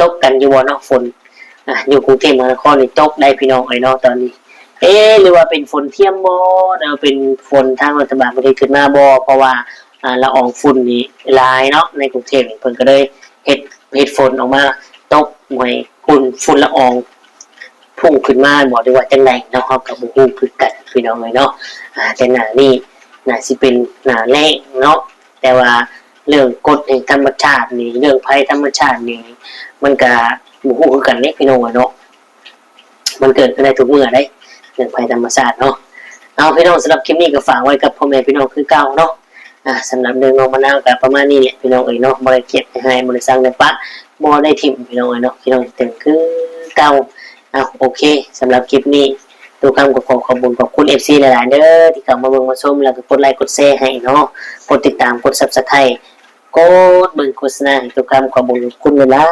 ຕົກກັນຢູ່ບໍ່ເນາະ ຝົນ ອ່າ ຢູ່ກຸງເທບມະຫານະຄອນນີ້ຕົກໄດ໋ພີ່ນ້ອງເອີຍເນາະຕອນນີ້. ເອ ຫຼືວ່າເປັນຝົນທຽມບໍ່ ຫຼືວ່າເປັນຝົນທາງລັດຖະບານເພິ່ນເຮັດຂຶ້ນມາບໍ່ ເພາະວ່າ ອ່າ ລະອອງຝຸ່ນນີ້ຫຼາຍເນາະ ໃນກຸງເທບນີ້ ເພິ່ນກໍເລີຍເຮັດ ເຮັດຝົນອອກມາຕົກໃຫ້ຝຸ່ນ ຝຸ່ນລະອອງ ພຸ່ງຂຶ້ນມາບໍ່ ຫຼືວ່າຈັ່ງໃດເນາະ ເຮົາກໍບໍ່ຮູ້ຄືກັນພີ່ນ້ອງເອີຍເນາະ. ອ່າ ແຕ່ໜ້ານີ້ໜ້າຊິເປັນໜ້າແລ້ງເນາະ ແຕ່ວ່າເລື່ອງກົດແຫ່ງທຳມະຊາດນີ້ ເລື່ອງໄພທຳມະຊາດນີ້ ມັນກະບໍ່ຮູ້ຄືກັນເດ້ພີ່ນ້ອງເອີຍເນາະ ມັນເກີດຂຶ້ນໄດ້ທຸກເມື່ອເດ້ ເລື່ອງໄພທຳມະຊາດເນາະ. ເອົາ ພີ່ນ້ອງ ສຳລັບຄລິບນີ້ກໍຝາກໄວ້ກັບພໍ່ແມ່ພີ່ນ້ອງຄືເກົ່າເນາະ. ອ່າ ສຳລັບເລື່ອງນ້ອງມະນາວກໍປະມານນີ້ແຫຼະພີ່ນ້ອງເອີຍເນາະ ບໍ່ໄດ້ກຽດໄດ້ຮ້າຍ ບໍ່ໄດ້ຊັງໄດ້ປະ ບໍ່ໄດ້ຖິ້ມພີ່ນ້ອງເອີຍເນາະ ພີ່ນ້ອງເຖິງຄືເກົ່າ. ເອົາ ໂອເຄ ສຳລັບຄລິບນີ້ ຕຸຄຳກໍຂໍຂອບບຸນຂອບຄຸນເອັຟຊີຫຼາຍໆເດີ ທີ່ເຂົ້າມາເບິ່ງມາຊົມ ແລ້ວກໍກົດໄລກົດແຊໃຫ້ເນາະ ກົດຕິດຕາມ ກົດຊັບສະໄຄຣບ໌ ກົດເບິ່ງໂຄສະນາໃຫ້ຕຸຄຳ ຂອບບຸນຂອບຄຸນຫຼາ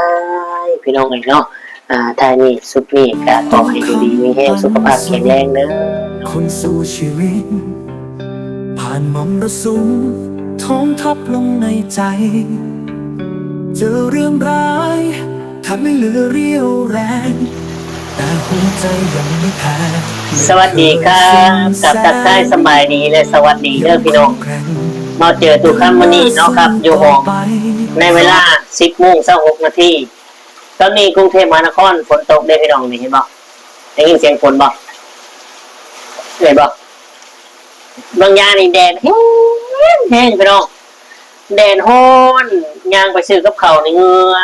ຍໆ ພີ່ນ້ອງເອີຍເນາະ. ອ່າ ທ້າຍນີ້ສຸດນີ້ກໍຂໍໃຫ້ຢູ່ດີມີແຮງ ສຸຂະພາບແຂງແຮງເດີ. ຄົນສູ້ຊີວິດ ຜ່ານມໍລະສຸມ ທ້ອງທັບລົງໃນໃຈ ເຈີເລື່ອງຮ້າຍ ແທບໄມ່ເຫຼືອຣຽວແຮງ ແຕ່ຫົວໃຈຍັງໄມ່ແພ້. ສະຫວັດດີຄັບ ກັບທັກທາຍສະບາຍດີ ແລະ ສະຫວັດດີເດີພີ່ນ້ອງ. ມາເຈີຕຸຄຳມື້ນີ້ເນາະຄັບ ຢູ່ຫ້ອງ ໃນເວລາສິບໂມງຊາວຫົກນາທີ. ຕອນນີ້ກຸງເທບມະຫານະຄອນຝົນຕົກເດ້ພີ່ນ້ອງ ນີ້ເຫັນບໍ່? ໄດ້ຍິນສຽງຝົນບໍ່? ເຫັນບໍ່? ບາງຢ່າງນີ້ແດດແຮງແຮງພີ່ນ້ອງ ແດດຮ້ອນ ຍ່າງໄປຊື້ກັບເຂົ້ານີ້ເຫື່ອ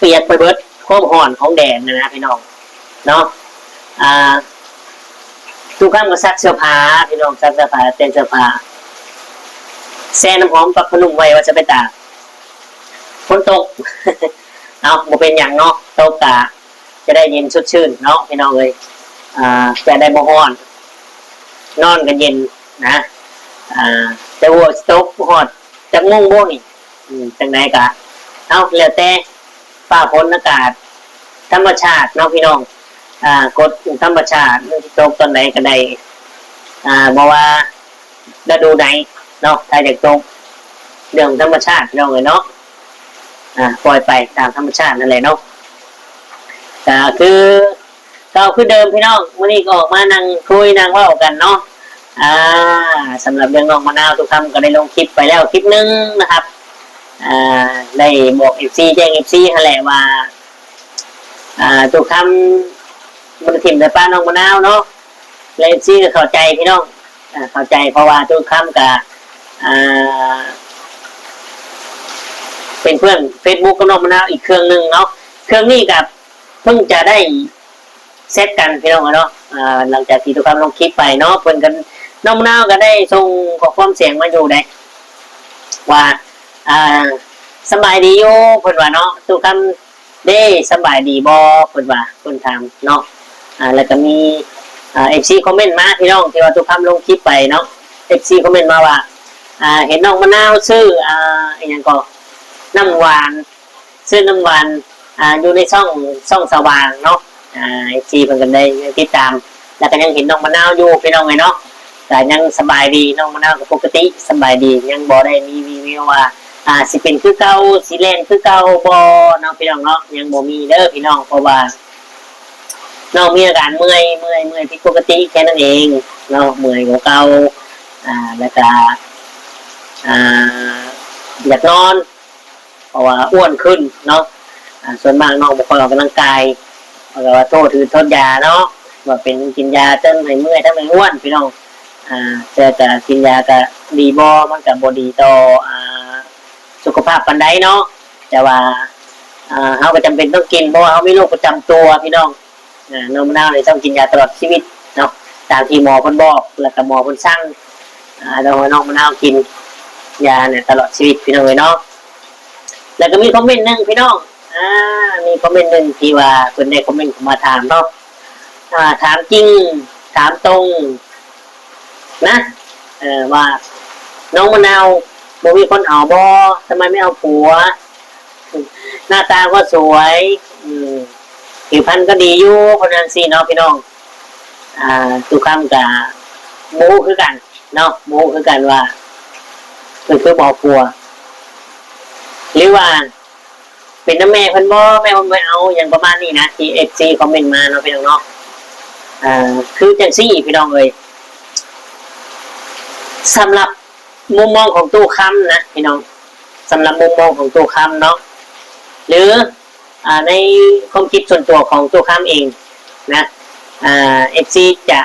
ປຽກໄປເບິດ ຄວາມຮ້ອນຂອງແດດນະນະພີ່ນ້ອງເນາະ. ອ່າ ຕຸຄຳກໍຊັກເສື້ອຜ້າພີ່ນ້ອງ ຊັກເສື້ອຜ້າ ປ່ຽນເສື້ອຜ້າ ແຊ່ນ້ຳຫອມປັບຜ້ານຸ່ມໄວ້ວ່າຈະໄປຕາກ ຝົນຕົກ. ເອົາ ບໍ່ເປັນຫຍັງເນາະ ຕົກກະຈະໄດ້ເຢັນສົດຊື່ນເນາະ ພີ່ນ້ອງເອີຍ ອ່າ ຈະໄດ້ບໍ່ຮ້ອນ ນອນກໍເຢັນນະ. ອ່າ ແຕ່ວ່າຊິຕົກຮອດຈັກໂມງບໍ່ນີ້ ອືມ ຈັ່ງໃດກະ ເອົາ ແລ້ວແຕ່ຟ້າຝົນອາກາດທຳມະຊາດເນາະ ພີ່ນ້ອງ. ອ່າ ກົດທຳມະຊາດມັນຊິຕົກຕອນໃດກໍໄດ້ ອ່າ ບໍ່ວ່າ ລະດູໃດເນາະ ຖ້າຢາກຕົກ ເລື່ອງທຳມະຊາດພີ່ນ້ອງເອີຍເນາະ ອ່າ ປ່ອຍໄປຕາມທຳມະຊາດນັ້ນແຫຼະເນາະ. ກໍຄືເກົ່າຄືເດີມພີ່ນ້ອງ ມື້ນີ້ກໍອອກມານັ່ງຄຸຍນັ່ງເວົ້າກັນເນາະ. ອ່າ ສຳລັບເລື່ອງນ້ອງມະນາວ ຕຸຄຳກໍໄດ້ລົງຄລິບໄປແລ້ວຄລິບໜຶ່ງນະຄັບ ອ່າ ໄດ້ບອກເອັຟຊີ ແຈ້ງເອັຟຊີຫັ້ນແຫຼະວ່າ ອ່າ ຕຸຄຳບໍ່ໄດ້ຖິ້ມໄດ້ປະນ້ອງມະນາວເນາະ ແລະ ເອັຟຊີກໍເຂົ້າໃຈພີ່ນ້ອງ ອ່າ ເຂົ້າໃຈ ເພາະວ່າຕຸຄຳກະ ອ່າ ເປັນເພື່ອນເຟສບຸກກັບນ້ອງມະນາວອີກເຄື່ອງໜຶ່ງເນາະ. ເຄື່ອງນີ້ກະເພິ່ງຈະໄດ້ແຊັດກັນພີ່ນ້ອງເນາະ ອ່າ ຫຼັງຈາກທີ່ຕຸຄຳລົງຄລິບໄປເນາະ ເພິ່ນກໍ ນ້ອງມະນາວກໍໄດ້ສົ່ງຂໍ້ຄວາມສຽງມາຢູ່ໃດ໋ ວ່າ ອ່າ ສະບາຍດີຢູ່ ເພິ່ນວ່າເນາະ ຕຸຄຳ ເດ້ ສະບາຍດີບໍ່ ເພິ່ນວ່າ ເພິ່ນຖາມເນາະ. ອ່າ ແລ້ວກໍມີ ອ່າ ເອັຟຊີຄອມເມັນມາພີ່ນ້ອງ ທີ່ວ່າຕຸຄຳລົງຄລິບໄປເນາະ ເອັຟຊີຄອມເມັນມາວ່າ ອ່າ ເຫັນນ້ອງມະນາວຊື້ ອ່າ ອີ່ຫຍັງກໍ ນ້ຳຫວານ ຊື້ນ້ຳຫວານ ອ່າ ຢູ່ໃນຊ່ອງ ຊ່ອງສະຫວ່າງເນາະ. ອ່າ ເອັຟຊີເພິ່ນກໍໄດ້ຍັງຕິດຕາມ ແລ້ວກໍຍັງເຫັນນ້ອງມະນາວຢູ່ພີ່ນ້ອງເອີຍເນາະ ກໍຍັງສະບາຍດີ ນ້ອງມະນາວກໍປົກກະຕິສະບາຍດີ ຍັງບໍ່ໄດ້ມີວີແວວວ່າ ອ່າ ຊິເປັນຄືເກົ່າ ຊິແລ່ນຄືເກົ່າບໍ່ເນາະ ພີ່ນ້ອງເນາະ ຍັງບໍ່ມີເດີພີ່ນ້ອງ ເພາະວ່ານ້ອງມີອາການເມື່ອຍ ເມື່ອຍ ເມື່ອຍຜິດປົກກະຕິແຄ່ນັ້ນເອງເນາະ ເມື່ອຍກວ່າເກົ່າ ອ່າ ແລ້ວກະ ອ່າ ຢາກນອນ ເພາະວ່າອ້ວນຂຶ້ນເນາະ ອ່າ ສ່ວນມາກນ້ອງບໍ່ຄ່ອຍອອກກຳລັງກາຍ ເພາະວ່າໂທດຖືໂທດຢາເນາະ ວ່າເປັນກິນຢາທັງໃຫ້ເມື່ອຍທັງໃຫ້ອ້ວນພີ່ນ້ອງ ອ່າ ແຕ່ກະກິນຢາກະດີບໍ່ ມັນກະບໍ່ດີຕໍ່ ອ່າ ສຸຂະພາບປານໃດເນາະ ແຕ່ວ່າ ອ່າ ເຮົາກໍຈຳເປັນຕ້ອງກິນ ເພາະວ່າເຮົາມີໂລກປະຈຳຕົວພີ່ນ້ອງ. ອ່າ ນ້ອງມະນາວນີ້ຕ້ອງກິນຢາຕະຫຼອດຊີວິດເນາະ ຕາມທີ່ໝໍເພິ່ນບອກ ແລ້ວກໍໝໍເພິ່ນສັ່ງ ອ່າ ຕ້ອງໃຫ້ນ້ອງມະນາວກິນຢານີ້ຕະຫຼອດຊີວິດ ພີ່ນ້ອງເອີຍເນາະ. ແລ້ວກໍມີຄອມເມັນໜຶ່ງພີ່ນ້ອງ ອ່າ ມີຄອມເມັນໜຶ່ງທີ່ວ່າເພິ່ນໄດ້ຄອມເມັນເຂົ້າມາຖາມເນາະ ອ່າ ຖາມຈິງ ຖາມຕົງ ນະ ເອີ ວ່າ ນ້ອງມະນາວບໍ່ມີຄົນເອົາບໍ່? ທຳໄມໄມ່ເອົາຜົວ? ໜ້າຕາກໍສວຍ ອືມ ຜິວພັນກໍດີຢູ່ ເພິ່ນວ່າຈັ່ງຊີ້ເນາະ ພີ່ນ້ອງ. ອ່າ ຕຸຄຳກະບໍ່ຮູ້ຄືກັນເນາະ ບໍ່ຮູ້ຄືກັນວ່າເພິ່ນຄືບໍ່ເອົາຜົວ ຫຼືວ່າ ເປັນນຳແມ່ເພິ່ນບໍ່ ແມ່ເພິ່ນບໍ່ເອົາ ຫຍັງປະມານນີ້ນະ ທີ່ເອັຟຊີຄອມເມັນມາເນາະ ພີ່ນ້ອງເນາະ. ອ່າ ຄືຈັ່ງຊີ້ ພີ່ນ້ອງເອີຍ ສຳລັບມຸມມອງຂອງຕູ້ຄຳນະ ພີ່ນ້ອງ ສຳລັບມຸມມອງຂອງຕູ້ຄຳເນາະ ຫຼື ອ່າ ໃນຄວາມຄິດສ່ວນຕົວຂອງຕູ້ຄຳເອງນະ ອ່າ ເອັຟຊີຈະ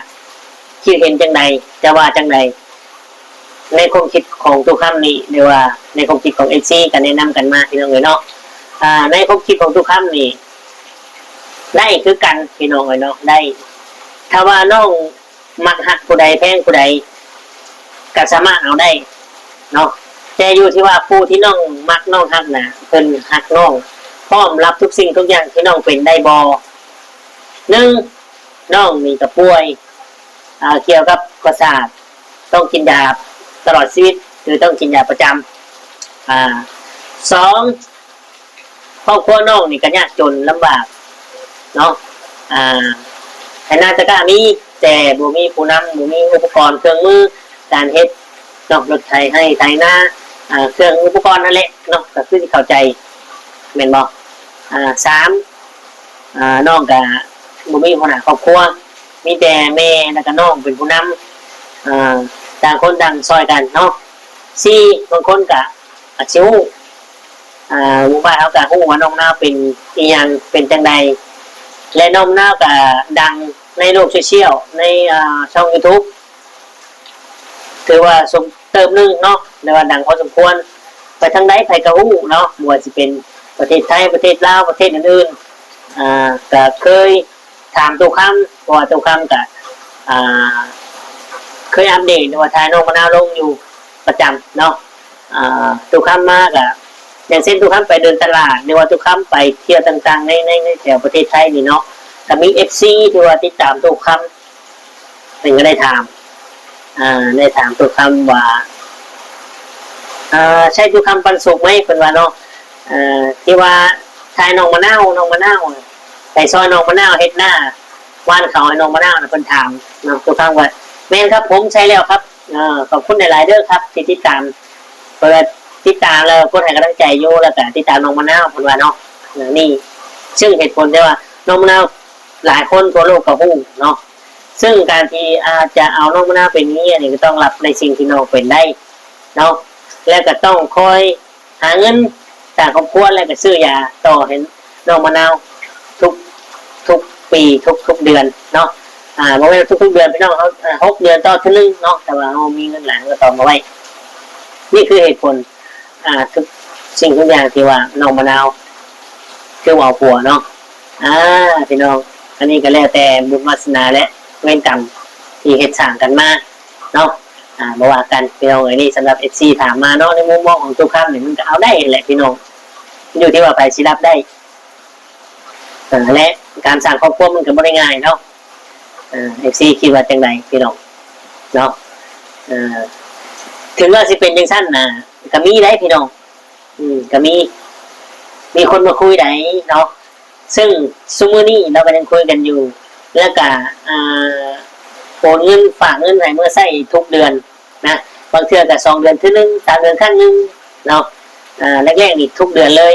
ຄິດເຫັນຈັ່ງໃດ ຈະວ່າຈັ່ງໃດ ໃນຄວາມຄິດຂອງຕູ້ຄຳນີ້ ຫຼືວ່າໃນຄວາມຄິດຂອງເອັຟຊີ ກໍແນະນຳກັນມາ ພີ່ນ້ອງເອີຍເນາະ. ອ່າ ໃນຄວາມຄິດຂອງຕູ້ຄຳນີ້ ໄດ້ຄືກັນ ພີ່ນ້ອງເອີຍເນາະ ໄດ້ ຖ້າວ່ານ້ອງມັກຮັກຜູ້ໃດ ແພງຜູ້ໃດ ກໍສາມາດເອົາໄດ້ເນາະ ແຕ່ຢູ່ທີ່ວ່າຜູ້ທີ່ນ້ອງມັກ ນ້ອງຮັກນະ ເພິ່ນຮັກນ້ອງ ພ້ອມຮັບທຸກສິ່ງທຸກຢ່າງທີ່ນ້ອງເປັນໄດ້ບໍ່. ໜຶ່ງ ນ້ອງນີ້ກໍປ່ວຍ ອ່າ ກ່ຽວກັບປະສາດ ຕ້ອງກິນຢາຕະຫຼອດຊີວິດ ຄືຕ້ອງກິນຢາປະຈຳ. ອ່າ ສອງ ຄອບຄົວນ້ອງນີ້ກໍຍາກຈົນລຳບາກເນາະ ອ່າ ໄຖນາຕະກ້າມີ ແຕ່ບໍ່ມີຜູ້ນຳ ບໍ່ມີອຸປະກອນເຄື່ອງມືການເຮັດເນາະ ລົດໄຖໄຮ່ໄຖນາ ອ່າ ເຄື່ອງອຸປະກອນນັ້ນແຫຼະເນາະ ກໍຄືຊິເຂົ້າໃຈ ແມ່ນບໍ່? ອ່າ ສາມ ອ່າ ນ້ອງກະບໍ່ມີຫົວໜ້າຄອບຄົວ ມີແຕ່ແມ່ ແລ້ວກະນ້ອງເປັນຜູ້ນຳ ອ່າ ຕ່າງຄົນຕ່າງຊ່ອຍກັນເນາະ. ສີ່ ບາງຄົນກະອາດຊິຮູ້ ອ່າ ໝູ່ບ້ານເຮົາກະຮູ້ວ່ານ້ອງມະນາວເປັນອີ່ຫຍັງ ເປັນຈັ່ງໃດ ແລະ ນ້ອງມະນາວກະດັງໃນໂລກໂຊຊຽວ ໃນ ອ່າ ຊ່ອງຢູທູບ ຖືວ່າສົມ ເຕີບໜຶ່ງເນາະ ແລະວ່າດັງພໍສົມຄວນ ໄປທາງໃດໃຜກໍຮູ້ເນາະ ບໍ່ວ່າຊິເປັນປະເທດໄທ ປະເທດລາວ ປະເທດອື່ນໆ ອ່າ ກໍເຄີຍຖາມຕູ້ຄຳ ເພາະວ່າຕູ້ຄຳກໍ ອ່າ ເຄີຍອັບເດດ ຫຼືວ່າຖ່າຍນ້ອງມະນາວລົງຢູ່ປະຈຳເນາະ. ອ່າ ຕູ້ຄຳມາກໍ ຢ່າງເຊັ່ນ ຕູ້ຄຳໄປເດີນຕະຫຼາດ ຫຼືວ່າຕູ້ຄຳໄປທ່ຽວຕ່າງໆ ໃນ ໃນ ໃນແຖວປະເທດໄທນີ້ເນາະ ກໍມີເອັຟຊີທີ່ວ່າຕິດຕາມຕູ້ຄຳ ເພິ່ນກໍໄດ້ຖາມ ອ່າ ໄດ້ຖາມຕູ້ຄຳວ່າ ເອີ ໃຊ່ຕູ້ຄຳປັນສຸກໄໝ ເພິ່ນວ່າເນາະ ເອີ ທີ່ວ່າຖ່າຍນ້ອງມະນາວ ນ້ອງມະນາວ ໄປຊ່ອຍນ້ອງມະນາວເຮັດນາ ຫວ່ານເຂົ້າໃຫ້ນ້ອງມະນາວນະ ເພິ່ນຖາມເນາະ ຕູ້ຄຳວ່າ ແມ່ນຄັບ ຜົມໃຊ່ແລ້ວຄັບ ເອີ ຂອບຄຸນຫຼາຍໆເດີຄັບທີ່ຕິດຕາມ ເພິ່ນວ່າຕິດຕາມແລ້ວກົດໃຫ້ກຳລັງໃຈຢູ່ ແລ້ວກໍຕິດຕາມນ້ອງມະນາວ ເພິ່ນວ່າເນາະ ນີ້ ຊຶ່ງເຫດຜົນທີ່ວ່ານ້ອງມະນາວ ຫຼາຍຄົນທົ່ວໂລກກໍຮູ້ເນາະ ຊຶ່ງການທີ່ອາດຈະເອົານ້ອງມະນາວເປັນເມຍນີ້ ກໍຕ້ອງຮັບໃນສິ່ງທີ່ນ້ອງເປັນໄດ້ເນາະ ແລະກໍຕ້ອງຄອຍຫາເງິນສ້າງຄອບຄົວ ແລະກໍຊື້ຢາຕໍ່ໃຫ້ນ້ອງມະນາວທຸກ ທຸກປີ ທຸກ ທຸກເດືອນເນາະ ອ່າ ບໍ່ແມ່ນທຸກໆເດືອນພີ່ນ້ອງ ເຮົາ ອ່າ ຫົກເດືອນຕໍ່ເທື່ອໜຶ່ງເນາະ ແຕ່ວ່າເຮົາມີເງິນຫຼາຍ ເຮົາກໍຕ້ອງເອົາໄວ້ ນີ້ຄືເຫດຜົນ ອ່າ ທຸກສິ່ງທຸກຢ່າງທີ່ວ່ານ້ອງມະນາວຄືເວົ້າຜົວເນາະ ອ່າ ພີ່ນ້ອງ ອັນນີ້ກໍແລ້ວແຕ່ບຸນວາສະໜາ ແລະ ເວນກຳທີ່ເຮັດສ້າງກັນມາເນາະ ອ່າ ບໍ່ວ່າກັນ ພີ່ນ້ອງເອີຍ ນີ້ສຳລັບເອັຟຊີຖາມມາເນາະ ໃນມຸມມອງຂອງຕູ້ຄຳນີ້ ມັນກໍເອົາໄດ້ຫັ້ນແຫຼະພີ່ນ້ອງ ຢູ່ທີ່ວ່າໃຜຊິຮັບໄດ້ ເອີ ແລະ ການສ້າງຄອບຄົວມັນກໍບໍ່ໄດ້ງ່າຍເນາະ ເອີ ເອັຟຊີຄິດວ່າຈັ່ງໃດພີ່ນ້ອງເນາະ ເອີ ເຖິງວ່າຊິເປັນຈັ່ງຊັ້ນນະ ກໍມີໄດ໋ພີ່ນ້ອງ ອືມ ກໍມີ ມີຄົນມາຄຸຍໄດ໋ເນາະ ຊຶ່ງຊຸມມື້ນີ້ເຮົາກໍຍັງຄຸຍກັນຢູ່ ແລ້ວກໍ ອ່າ ໂອນເງິນ ຝາກເງິນໃຫ້ເມືອໃຊ້ທຸກເດືອນນະ ບາງເທື່ອກໍສອງເດືອນເທື່ອໜຶ່ງ ສາມເດືອນຄັ້ງໜຶ່ງເນາະ ອ່າ ແລກໆນີ້ທຸກເດືອນເລີຍ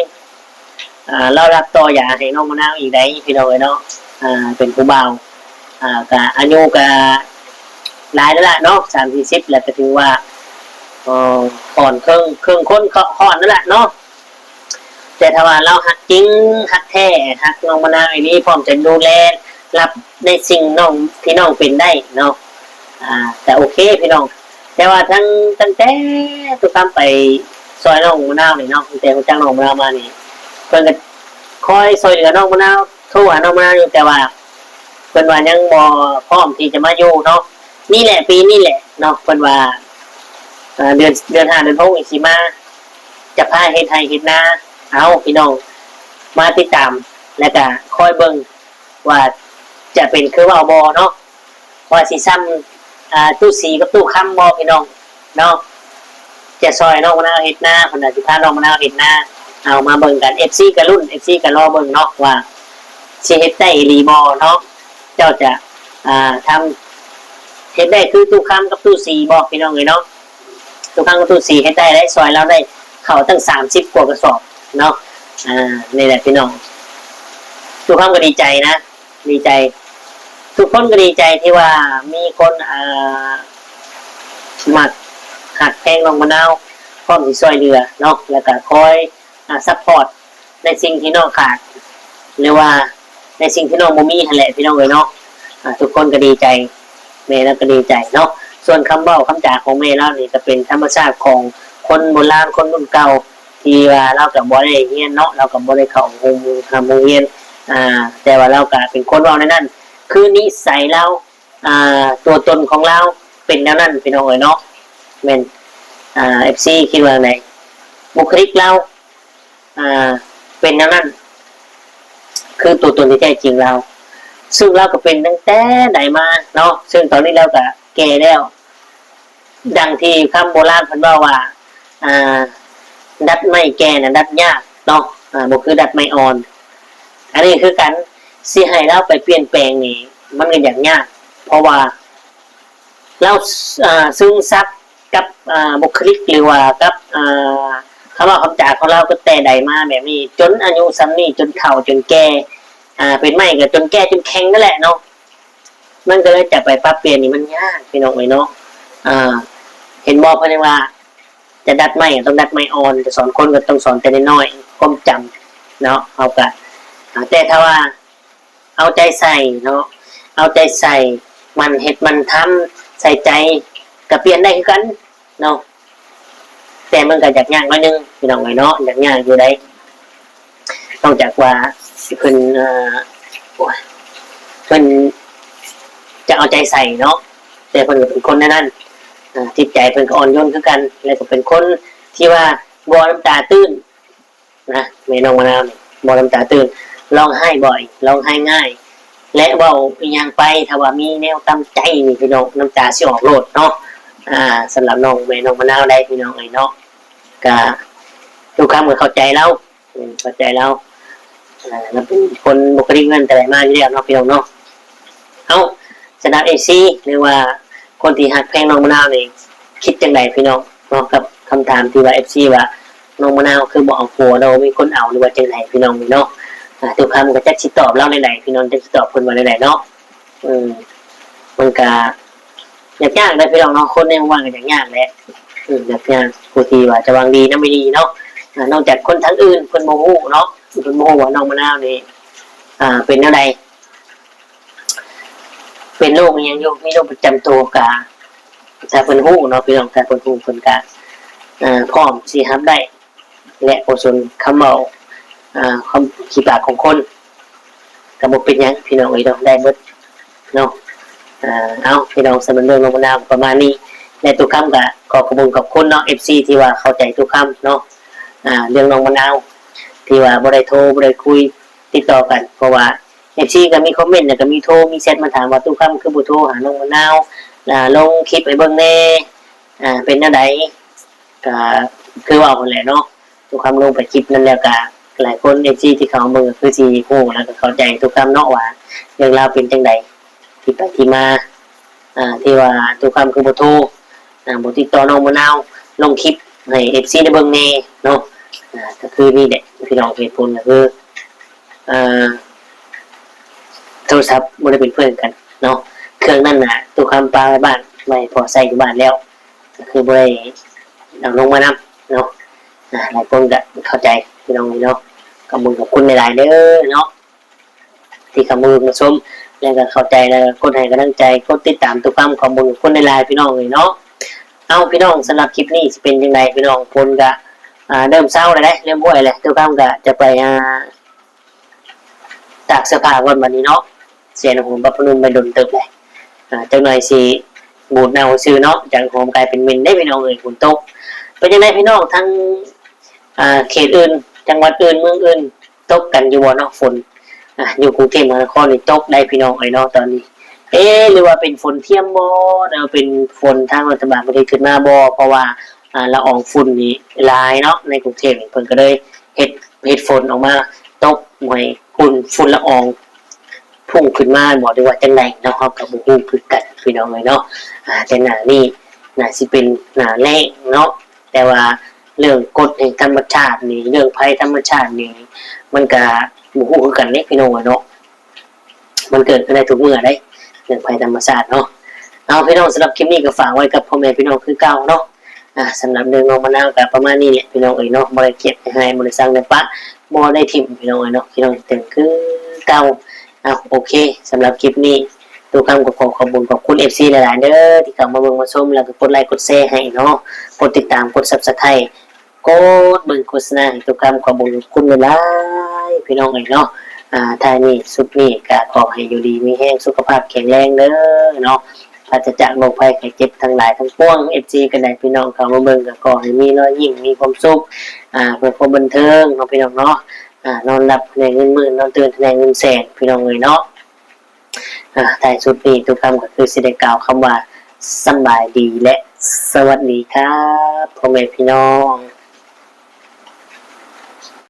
ອ່າ ລາວຮັບຕໍ່ຢາໃຫ້ນ້ອງມະນາວອີກໄດ໋ ພີ່ນ້ອງເອີຍເນາະ ອ່າ ເປັນຜູ້ບ່າວ ອ່າ ກະອາຍຸກະຫຼາຍແລ້ວລະເນາະ ສາມສີ່ສິບ ແລ້ວ ກະຖືວ່າ ເອີ ຄອນເຄິ່ງ ເຄິ່ງຄົນຄອນນັ້ນລະເນາະ ແຕ່ຖ້າວ່າລາວຮັກຈິງ ຮັກແທ້ ຮັກນ້ອງມະນາວອີ່ຫຼີ ພ້ອມຈະດູແລ ຮັບໃນສິ່ງນ້ອງ ທີ່ນ້ອງເປັນໄດ້ເນາະ ອ່າ ກະໂອເຄພີ່ນ້ອງ ແຕ່ວ່າທັງ ຕັ້ງແຕ່ຕຸກຄຳໄປຊ່ອຍນ້ອງມະນາວນີ້ເນາະ ຕັ້ງແຕ່ຮູ້ຈັກນ້ອງມະນາວມານີ້ ເພິ່ນກໍຄອຍຊ່ວຍເຫຼືອນ້ອງມະນາວ ໂທຫານ້ອງມະນາວຢູ່ ແຕ່ວ່າເພິ່ນວ່າຍັງບໍ່ພ້ອມທີ່ຈະມາຢູ່ເນາະ ນີ້ແຫຼະ ປີນີ້ແຫຼະເນາະ ເພິ່ນວ່າ ເອີ ເດືອນ ເດືອນຫ້າ ເດືອນຫົກນີ້ຊິມາ ຈະພາເຮັດໄຮ່ເຮັດນາ ເອົາ ພີ່ນ້ອງ ມາຕິດຕາມ ແລ້ວກະຄອຍເບິ່ງວ່າຈະເປັນຄືເວົ້າບໍ່ເນາະ ວ່າຊິຊ່ຳ ອ່າ ຕູ້ສີກັບຕູ້ຄຳບໍ່ ພີ່ນ້ອງເນາະ ຈະຊ່ອຍນ້ອງມະນາວເຮັດນາ ເພິ່ນວ່າຊິພານ້ອງມະນາວເຮັດນາ ເອົາ ມາເບິ່ງກັນ ເອັຟຊີກໍລຸ້ນ ເອັຟຊີກໍລໍເບິ່ງເນາະ ວ່າຊິເຮັດໄດ້ອີ່ຫຼີບໍ່ເນາະ ເຈົ້າຈະ ອ່າ ທຳ ເຮັດໄດ້ຄືຕູ້ຄຳກັບຕູ້ສີບໍ່ ພີ່ນ້ອງເອີຍເນາະ ຕູ້ຄຳກັບຕູ້ສີເຮັດໄດ້ໄດ໋ ຊ່ອຍລາວໄດ້ເຂົ້າຕັ້ງສາມສິບກວ່າກະສອບເນາະ ອ່າ ນີ້ແຫຼະພີ່ນ້ອງ ທຸກຄົນກໍດີໃຈນະ ດີໃຈ ທຸກຄົນກໍດີໃຈທີ່ວ່າມີຄົນ ອ່າ ມັກຮັກແພງນ້ອງມະນາວ ພ້ອມຊິຊ່ວຍເຫຼືອເນາະ ແລ້ວກໍຄອຍ ອ່າ ຊັບພອດໃນສິ່ງທີ່ນ້ອງຂາດ ຫຼືວ່າໃນສິ່ງທີ່ນ້ອງບໍ່ມີຫັ້ນແຫຼະພີ່ນ້ອງເອີຍເນາະ ອ່າ ທຸກຄົນກໍດີໃຈ ແມ່ລາວກໍດີໃຈເນາະ ສ່ວນຄຳເວົ້າຄຳຈາຂອງແມ່ລາວນີ້ກໍເປັນທຳມະຊາດຂອງຄົນໂບລານ ຄົນລຸ້ນເກົ່າ ທີ່ວ່າລາວກໍບໍ່ໄດ້ຮຽນເນາະ ລາວກໍບໍ່ໄດ້ເຂົ້າໂຮງຮຽນ ອ່າ ແຕ່ວ່າລາວກໍເປັນຄົນເວົ້າແນວນັ້ນ ຄືນິໄສລາວ ອ່າ ຕົວຕົນຂອງລາວເປັນແນວນັ້ນພີ່ນ້ອງເອີຍເນາະ ແມ່ນ ອ່າ ເອັຟຊີຄິດວ່າຈັ່ງໃດ ບຸກຄະລິກລາວ ອ່າ ເປັນແນວນັ້ນ ຄືຕົວຕົນທີ່ແທ້ຈິງລາວ ຊຶ່ງລາວກໍເປັນຕັ້ງແຕ່ໃດມາເນາະ ຊຶ່ງຕອນນີ້ລາວກໍແກ່ແລ້ວ ດັ່ງທີ່ຄຳໂບລານເພິ່ນເວົ້າວ່າ ອ່າ ດັດໄມ້ແກ່ນະດັດຍາກເນາະ ອ່າ ບໍ່ຄືດັດໄມ້ອ່ອນ ອັນນີ້ຄືກັນ ຊິໃຫ້ລາວໄປປ່ຽນແປງນີ້ ມັນກໍຢາກຍາກ ເພາະວ່າລາວ ອ່າ ຊຶມຊັບກັບ ອ່າ ບຸກຄະລິກ ຫຼືວ່າກັບ ອ່າ ຄຳເວົ້າຄຳຈາຂອງລາວ ກໍແຕ່ໃດມາແບບນີ້ ຈົນອາຍຸສ່ຳນີ້ ຈົນເຖົ້າ ຈົນແກ່ ອ່າ ເປັນໄມ້ກໍຈົນແກ່ຈົນແຂງນັ້ນແຫຼະເນາະ ມັນກໍເລີຍຈະໄປປັບປ່ຽນນີ້ມັນຍາກພີ່ນ້ອງເອີຍເນາະ ອ່າ ເຫັນບໍ່ ເພິ່ນຍັງວ່າ ຈະດັດໄມ້ກໍຕ້ອງດັດໄມ້ອ່ອນ ຈະສອນຄົນກໍຕ້ອງສອນແຕ່ນ້ອຍໆ ຄວາມຈຳເນາະ ເຮົາກໍ ອ່າ ແຕ່ຖ້າວ່າເອົາໃຈໃສ່ເນາະ ເອົາໃຈໃສ່ ໝັ່ນເຮັດໝັ່ນທຳ ໃສ່ໃຈ ກໍປ່ຽນໄດ້ຄືກັນເນາະ ແຕ່ມັນກໍຢາກຍາກໜ້ອຍໜຶ່ງພີ່ນ້ອງເອີຍເນາະ ຢາກຍາກຢູ່ໃດ ນອກຈາກວ່າເພິ່ນ ເອີ ໂອ້ຍ ເພິ່ນຈະເອົາໃຈໃສ່ເນາະ ແຕ່ເພິ່ນກໍເປັນຄົນແນວນັ້ນ ອ່າ ຈິດໃຈເພິ່ນກໍອ່ອນໂຍນຄືກັນ ແລ້ວກໍເປັນຄົນທີ່ວ່າບໍ່ນ້ຳຕາຕື້ນນະ ແມ່ນ້ອງມະນາວນີ້ບໍ່ນ້ຳຕາຕື້ນ ຮ້ອງໄຫ້ບ່ອຍ ຮ້ອງໄຫ້ງ່າຍ ແລະ ເວົ້າອີ່ຫຍັງໄປ ຖ້າວ່າມີແນວຕຳໃຈນີ້ພີ່ນ້ອງ ນ້ຳຕາຊິອອກໂລດເນາະ ອ່າ ສຳລັບນ້ອງ ແມ່ນ້ອງມະນາວໄດ໋ພີ່ນ້ອງເອີຍເນາະ ກະ ທຸກຄຳກໍເຂົ້າໃຈລາວ ເອີ ເຂົ້າໃຈລາວ ອ່າ ລາວເປັນຄົນບຸກຄະລິກນັ້ນແຕ່ໃດມາຢູ່ແລ້ວເນາະ ພີ່ນ້ອງເນາະ ເອົ້າ ສຳລັບເອັຟຊີ ຫຼືວ່າຄົນທີ່ຮັກແພງນ້ອງມະນາວນີ້ ຄິດຈັ່ງໃດພີ່ນ້ອງເນາະ ກັບຄຳຖາມທີ່ວ່າເອັຟຊີວ່າ ນ້ອງມະນາວຄືບໍ່ເອົາຜົວເນາະ ບໍ່ມີຄົນເອົາ ຫຼືວ່າຈັ່ງໃດພີ່ນ້ອງເນາະ ອ່າ ທຸກຄຳກໍຈັກຊິຕອບລາວແນວໃດ ພີ່ນ້ອງຈັກຊິຕອບເພິ່ນວ່າແນວໃດເນາະ ເອີ ມັນກະ ຍາກໆເດ້ພີ່ນ້ອງເນາະ ຄົນໃນໝູ່ບ້ານກໍຍາກໆແຫຼະ ເອີ ຍາກໆ ຜູ້ທີ່ວ່າຈະຫວັງດີນຳອີ່ຫຼີເນາະ ອ່າ ນອກຈາກຄົນທາງອື່ນເພິ່ນບໍ່ຮູ້ເນາະ ເພິ່ນບໍ່ຮູ້ວ່ານ້ອງມະນາວນີ້ ອ່າ ເປັນແນວໃດ ເປັນໂລກອີ່ຫຍັງຢູ່ ມີໂລກປະຈຳໂຕ ກະ ຖ້າເພິ່ນຮູ້ເນາະ ພີ່ນ້ອງ ຖ້າເພິ່ນຮູ້ ເພິ່ນກະ ເອີ ພ້ອມຊິຮັບໄດ້ ແລະ ບໍ່ສົນຄຳເວົ້າ ອ່າ ຄຳຂີ້ປາກຂອງຄົນ ກໍບໍ່ເປັນຫຍັງພີ່ນ້ອງເອີຍເນາະ ໄດ້ເບິດເນາະ ອ່າ ເອົາ ພີ່ນ້ອງ ສຳລັບເລື່ອງນ້ອງມະນາວປະມານນີ້ ແລະ ຕຸຄຳກໍຂໍຂອບຄຸນຂອບຄຸນເນາະ ເອັຟຊີ ທີ່ວ່າເຂົ້າໃຈຕຸຄຳເນາະ ອ່າ ເລື່ອງນ້ອງມະນາວ ທີ່ວ່າບໍ່ໄດ້ໂທ ບໍ່ໄດ້ຄຸຍຕິດຕໍ່ກັນ ເພາະວ່າ ເອັຟຊີ ກໍມີຄອມເມັນ ແລ້ວກໍມີໂທ ມີແຊັດມາຖາມວ່າ ຕຸຄຳຄືບໍ່ໂທຫານ້ອງມະນາວ ອ່າ ລົງຄລິບໃຫ້ເບິ່ງແດ່ ອ່າ ເປັນແນວໃດ? ກໍຄືເວົ້າຫັ້ນແຫຼະເນາະ ທຸກຄຳລົງໄປຄລິບນັ້ນແລ້ວ ກໍຫຼາຍຄົນ ເອັຟຊີ ທີ່ເຂົ້າມາເບິ່ງກໍຄືຊິຮູ້ ແລ້ວກໍເຂົ້າໃຈທຸກຄຳເນາະວ່າເລື່ອງລາວເປັນຈັ່ງໃດ ທີ່ໄປທີ່ມາ ອ່າ ທີ່ວ່າທຸກຄຳຄືບໍ່ໂທ ອ່າ ບໍ່ຕິດຕໍ່ນ້ອງມະນາວ ລົງຄລິບໃຫ້ ເອັຟຊີ ໄດ້ເບິ່ງແດ່ເນາະ ອ່າ ກໍຄືນີ້ແຫຼະ ພີ່ນ້ອງ ເຫດຜົນກໍຄື ອ່າ ໂທລະສັບບໍ່ໄດ້ເປັນເພື່ອນກັນເນາະ ເຄື່ອງນັ້ນນະ ຕຸຄຳປະໄວ້ບ້ານ ໄວ້ໃຫ້ພໍ່ໃຊ້ຢູ່ບ້ານແລ້ວ ກໍຄືບໍ່ໄດ້ເອົາລົງມານຳເນາະ ອ່າ ຫຼາຍຄົນກໍເຂົ້າໃຈພີ່ນ້ອງເນາະ ຂອບຄຸນຂອບຄຸນຫຼາຍໆເດີເນາະ ທີ່ເຂົ້າມາເບິ່ງມາຊົມ ແລ້ວກໍເຂົ້າໃຈ ແລ້ວກໍກົດໃຫ້ກຳລັງໃຈ ກົດຕິດຕາມທຸກຄຳ ຂອບຄຸນຂອບຄຸນຫຼາຍໆພີ່ນ້ອງເອີຍເນາະ ເອົ້າ ພີ່ນ້ອງ ສຳລັບຄລິບນີ້ຊິເປັນຈັ່ງໃດພີ່ນ້ອງ ຝົນກໍ ອ່າ ເລີ່ມເຊົາແລ້ວເດ້ ເລີ່ມຫ້ວຍແລ້ວ ຕຸຄຳກໍຈະໄປ ອ່າ ຕາກເສື້ອຜ້າກ່ອນບັດນີ້ເນາະ ເສຍອຸນຫະພູມປັບພະນຸມໄປດົນເຕີບແລ້ວ ອ່າ ຈັກໜ່ອຍຊິບູດເນົ່າຊື່ເນາະ ຈາກຫອມກາຍເປັນເໝັນເດ້ພີ່ນ້ອງເອີຍ ຝົນຕົກ ເປັນຈັ່ງໃດພີ່ນ້ອງ ທັງ ອ່າ ເຂດອື່ນ ຈັງຫວັດອື່ນ ເມືອງອື່ນ ຕົກກັນຢູ່ບໍ່ເນາະຝົນ ອ່າ ຢູ່ກຸງເທບມະຫານະຄອນນີ້ຕົກໄດ໋ພີ່ນ້ອງເອີຍເນາະ ຕອນນີ້ ເອ ຫຼືວ່າເປັນຝົນທຽມບໍ່ ຫຼືວ່າເປັນຝົນທາງລັດຖະບານປະເທດຂຶ້ນມາບໍ່ ເພາະວ່າ ອ່າ ລະອອງຝຸ່ນນີ້ຫຼາຍເນາະ ໃນກຸງເທບນີ້ ເພິ່ນກໍເລີຍເຮັດ ເຮັດຝົນອອກມາຕົກໃຫ້ຝຸ່ນ ຝຸ່ນລະອອງພຸ່ງຂຶ້ນມາບໍ່ ຫຼືວ່າຈັ່ງໃດເນາະ ເຮົາກໍບໍ່ຮູ້ຄືກັນພີ່ນ້ອງເອີຍເນາະ ອ່າ ແຕ່ໜ້ານີ້ໜ້າຊິເປັນໜ້າແລ້ງເນາະ ແຕ່ວ່າ ເລື່ອງກົດແຫ່ງທຳມະຊາດນີ້ ເລື່ອງໄພທຳມະຊາດນີ້ ມັນກະບໍ່ຮູ້ຄືກັນເດ້ພີ່ນ້ອງເອີຍເນາະ. ມັນເກີດຂຶ້ນໄດ້ທຸກເມື່ອເດ້ ເລື່ອງໄພທຳມະຊາດເນາະ. ເອົາ ພີ່ນ້ອງ ສຳລັບຄລິບນີ້ກໍຝາກໄວ້ກັບພໍ່ແມ່ພີ່ນ້ອງຄືເກົ່າເນາະ. ອ່າ ສຳລັບເລື່ອງນ້ອງມະນາວກໍປະມານນີ້ແຫຼະພີ່ນ້ອງເອີຍເນາະ. ບໍ່ໄດ້ເກັບໃຫ້ໃຫ້ ບໍ່ໄດ້ຊັງໃນປະ ບໍ່ໄດ້ຖິ້ມພີ່ນ້ອງເອີຍເນາະ. ພີ່ນ້ອງເຖິງຄືເກົ່າ. ເອົາ ໂອເຄ ສຳລັບຄລິບນີ້ ໂຕຄຳກໍຂໍຂອບບຸນຂອບຄຸນເອັຟຊີຫຼາຍໆເດີ ທີ່ເຂົ້າມາເບິ່ງມາຊົມ ແລ້ວກໍກົດໄລກົດແຊໃຫ້ເນາະ, ກົດຕິດຕາມ ກົດ Subscribe ກົດເບິ່ງໂຄສະນາໃຫ້ໂຕຄຳ. ຂອບບຸນຂອບຄຸນຫຼາຍໆ ພີ່ນ້ອງເອີຍເນາະ. ອ່າ ທ້າຍນີ້ສຸດນີ້ກໍຂໍໃຫ້ຢູ່ດີມີແຮງ ສຸຂະພາບແຂງແຮງເດີເນາະ, ປາສະຈາກໂລກໄພໄຂ້ເຈັບທັງຫຼາຍທັງປວງ. ເອັຟຊີກໍໄດ້ ພີ່ນ້ອງເຂົ້າມາເບິ່ງກໍຂໍໃຫ້ມີລອຍຍິ້ມ ມີຄວາມສຸກ ອ່າ ເພື່ອຄວາມບັນເທີງເນາະ ພີ່ນ້ອງເນາະ. ອ່າ ນອນຫຼັບໃນເງິນໝື່ນ ນອນຕື່ນໃນເງິນແສນ ພີ່ນ້ອງເອີຍເນາະ. ອ່າ ທ້າຍສຸດນີ້ ໂຕຄຳກໍຄືຊິໄດ້ກ່າວຄຳວ່າ ສຳບາຍດີ ແລະ ສະຫວັດດີຄັບ ພໍ່ແມ່ພີ່ນ້ອງ.